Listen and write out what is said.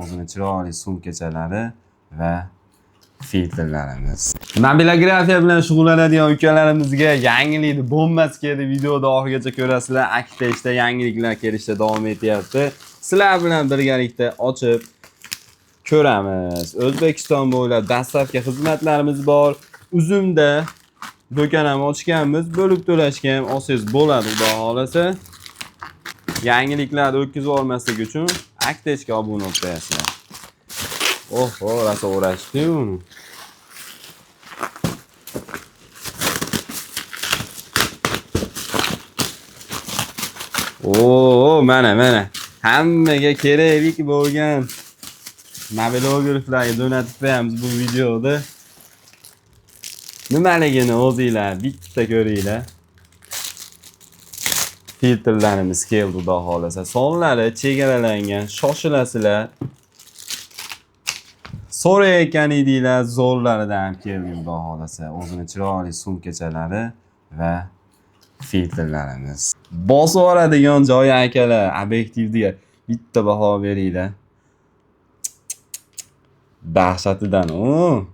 O'zini chiroyli sumkachalari va filtrlarimiz. Mobilografiya bilan shug'ullanadigan ukalarimizga yangilikni bombasi keldi. Videoda oxirigacha ko'rasizlar. Aktechda yangiliklar kelishda davom etyapti. Sizlar bilan birgalikda ochib ko'ramiz. O'zbekiston bo'ylab dastlabki xizmatlarimiz bor. Uzumda do'kon ham ochganmiz. Bo'lib to'lashga ham olsangiz bo'ladi, xudo xolasa. Yangiliklarni o'tkazib olmaslik uchun Aktechga obuna bo'lib qo'yasizlar. Oho, rosa o'rashdi uni. Oo, mana mana. Hammaga kerakli bo'lgan mobilograflarga jo'natib qo'yamiz bu videoda. Nimaligini o'zinglar bitta ko'ringlar. Filtrlarimiz keldi xudo xolasa. Sonlari chegaralangan, shoshilasizlar. So'rayotgan edinglar, zo'rlaridan ham keldi xudo xolasa. O'zini chiroyli sumkachalari va filtrlarimiz. Bosib yuboradigan joyi akalar, obyektivga bitta baho beringlar. Dahshatidan u.